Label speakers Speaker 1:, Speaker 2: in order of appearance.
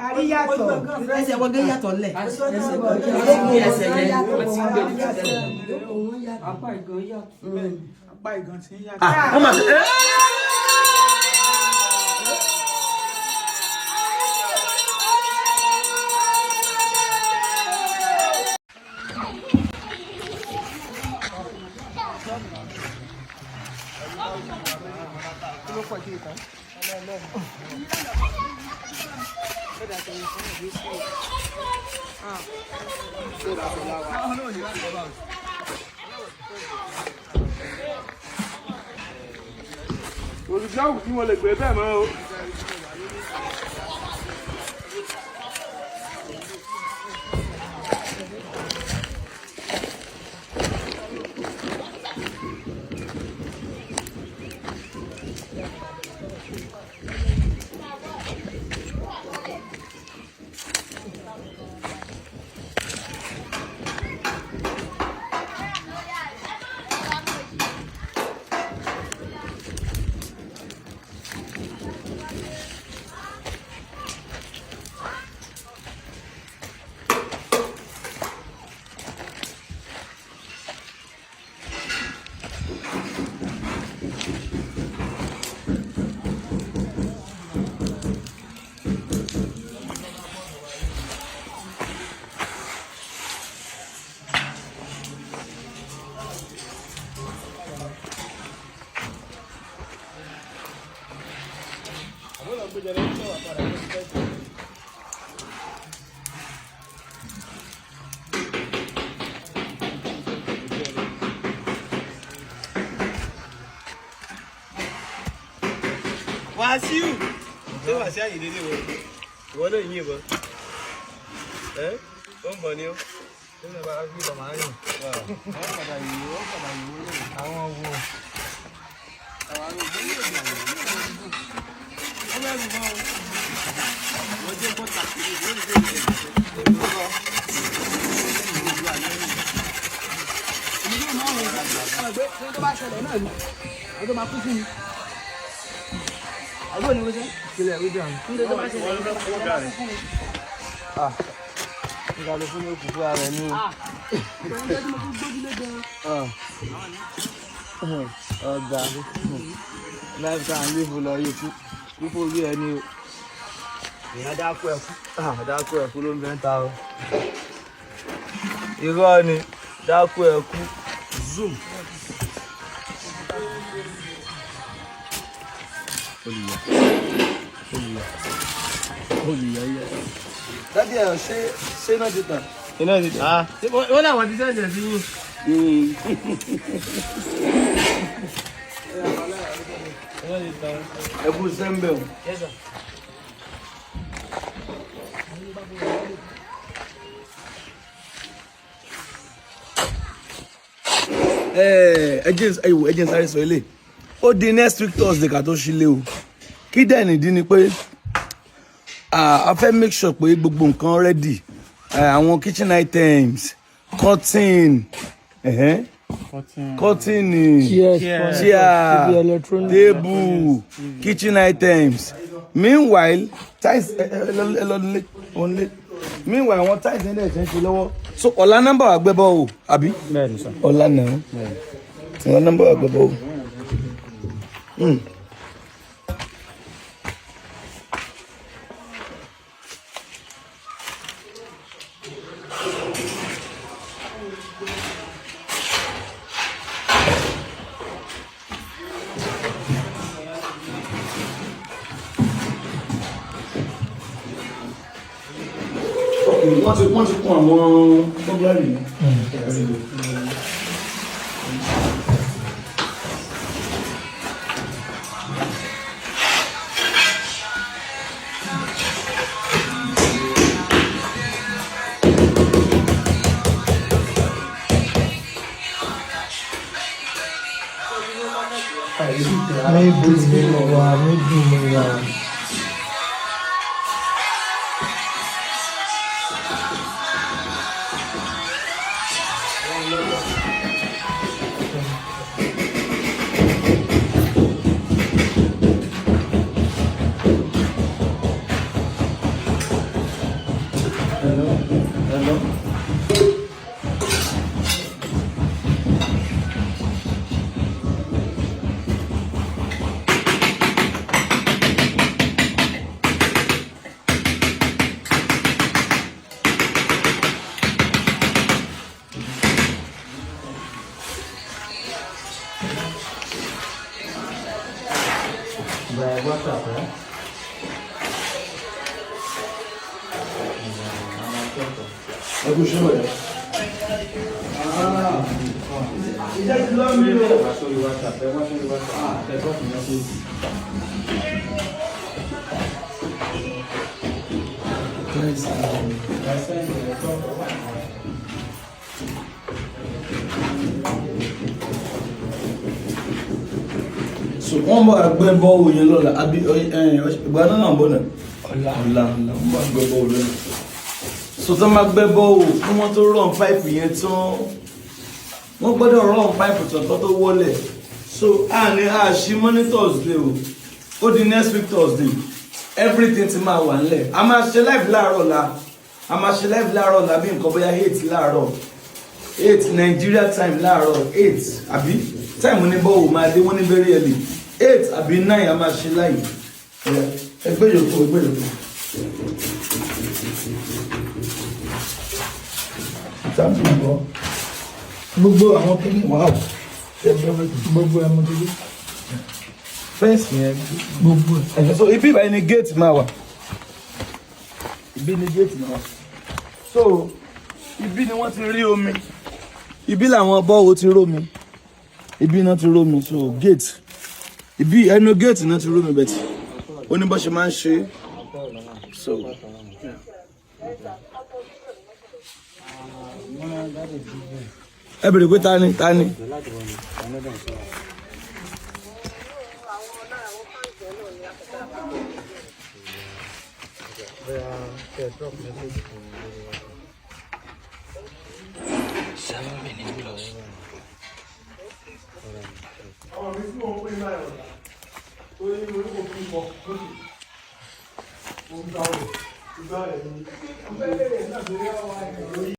Speaker 1: Àríyàtọ̀.
Speaker 2: Ẹsẹ̀ wọn gé yàtọ̀ lẹ̀.
Speaker 1: Ẹsẹ̀
Speaker 2: yẹn wọ́n ti gbé ní tẹ́lẹ̀.
Speaker 1: Apá ìgàn yàtọ̀. Apá ìgàn ti ń yàtọ̀.
Speaker 3: Ah, wọ́n máa ẹ́.
Speaker 4: Olùdáhùn tí wọ́n lè gbé bẹ́ẹ̀ mọ́ o.
Speaker 5: Wàsíù, ṣé Wàsíù Àyìndé ni wọ́n ìwọ náà yín ìbọn ẹ ó ń bọ̀ ni ó.
Speaker 1: Tó bá ṣẹlẹ̀ náà ni àwọn tó máa kú fún mi. Àbúrò ni mo ṣe.
Speaker 6: Kílẹ̀ wí dàn.
Speaker 1: Nítorí tó bá ṣẹlẹ̀ náà ni àwọn tó máa kú fún mi.
Speaker 6: Nígbà ló fún ní òkú fún ara ẹ ní o.
Speaker 1: Pẹ̀lú ọjọ́ tí mo tún gbójúlé gan-an.
Speaker 6: Ọ̀gá life time live lọ yìí kú kú fún orí ẹni o.
Speaker 5: Ìyá dákú ẹ kú.
Speaker 6: Dákú ẹ̀kú ló ń bẹ́ ń ta o. Irọ́ ni dákú ẹ̀kú.
Speaker 5: Zoom.
Speaker 6: Dádì ẹ̀ ṣé ṣé náà ti tàn?
Speaker 5: Iná ti tàn. Wọ́n làwọn ti sẹ́ǹdẹ̀ sí yín. Iná ti tàn.
Speaker 6: Ẹ kú sẹ́ńbẹ̀ o.
Speaker 3: Ẹ jẹ́ ẹ wò, ẹ jẹ́ n sáré sọ ilé. Ó di next week Thursday ká tó sílé o. Kí dẹ̀ nìdí ni pé a fẹ́ make sure pé gbogbo nǹkan ready. Àwọn kitchen items, curtain, curtain, chair, table, kitchen items. Meanwhile, tiles ẹ lọ nílé ònlé. Meanwhile, àwọn tiles ẹ̀ dẹ̀ ṣe ń ṣe lọ́wọ́. So ọ̀la nọ́mbà wà gbẹ́bọ̀ o, àbí? Ọ̀la náà. Ọ̀la nọ́mbà wà gbẹ́bọ̀ o. Wọ́n ti kún àwọn bọ́gláàrì yìí.
Speaker 7: Mídùú ni mo wà, mídùú mo wà.
Speaker 3: Hello, hello.
Speaker 6: By WhatsApp, eh?
Speaker 3: Ẹ kú ṣé wẹ̀. Iṣẹ́ ti lọ́ mi o.
Speaker 6: Wá sórí WhatsApp, ẹ wá sórí WhatsApp. Ẹ drop message. I send you a drop.
Speaker 3: So wọ́n bá gbẹ́ bọ́ọ̀lù yẹn lọ́la àbí ìgbà náà náà ń bọ̀ náà. Ọ̀la ọ̀la ọ̀la wọ́n bá gbẹ́ bọ́ọ̀lù lọ́la. So tó máa gbẹ́ bọ́ọ̀lù kí wọ́n tó rán páìpù yẹn tán, wọ́n gbọ́dọ̀ rán páìpù tán tó tó wọlé. So a ní a ṣí monitors lé o, ó di next week Thursday, everything ti máa wà nílẹ̀. A máa ṣe live láàárọ̀ la, a máa ṣe live láàárọ̀ la bí nǹkan bóyá 8 láàárọ̀, 8 Nigeria time láàárọ̀, 8 àbí time ní bọ́ọ̀lù máa dé, wọ́n ní very early, 8 àbí 9 a máa ṣe live. Ẹgbẹ́ yòókù, ẹgbẹ́ yòókù. Sáàmù bọ̀.
Speaker 7: Gbogbo àwọn kìíní.
Speaker 3: Wow.
Speaker 7: Gbogbo ẹ̀ mo ti rí.
Speaker 3: Fẹ́ǹsì yẹn.
Speaker 7: Gbogbo ẹ̀.
Speaker 3: So ibi ìbáyìí ni gate máa wà. Ibi ni gate máa wà. So ibi ni wọ́n ti rí omi. Ibi làwọn bọ́ọ̀wọ́ ti rómi. Ibi náà ti rómi, so gate. Ibi ẹnu gate náà ti rómi bẹ̀tì. Ó ní bó ṣe máa ń ṣe. So. Ẹ bèrè pé ta ni ta ni.
Speaker 6: 7 minutes plus.
Speaker 4: Ọmọ mi tí mò ń pè náà ọ̀la tó ní orí kò fi mọ̀ lókè. Mo ń gbà rẹ̀, ìgbà rẹ̀ ni.